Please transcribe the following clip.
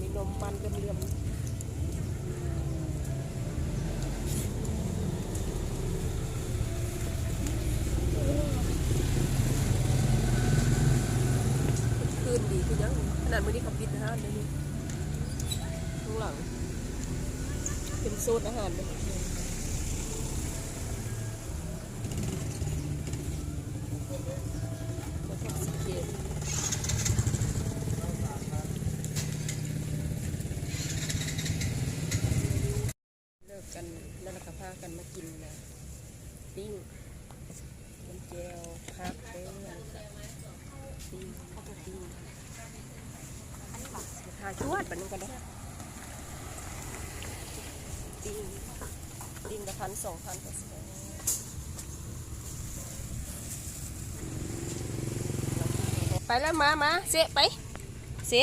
ມີນົມມັນເຫຼືອມໆ ຄຶກຄື້ນດີຄືຫຍັງ. ຂະໜາດມື້ນີ້ເຂົາປິດຮ້ານເດ້ນີ້ ຂ້າງຫຼັງເປັນໂຊນອາຫານເດ້. ເລີກກັນແລ້ວ ລະກະພາກັນມາກິນນະ ປີ້ງ ນ້ຳແຈ່ວ ຜັກເດ້ ປີ້ງ ປີ້ງ. ທາຈວດບາດນີ້ກ່ອນເດີ ປີ້ງ ປີ້ງລະພັນສອງພັນກະຊິໄດ້. ໄປແລ້ວ ມາ ມາ ເຊະ ໄປ ເຊະ.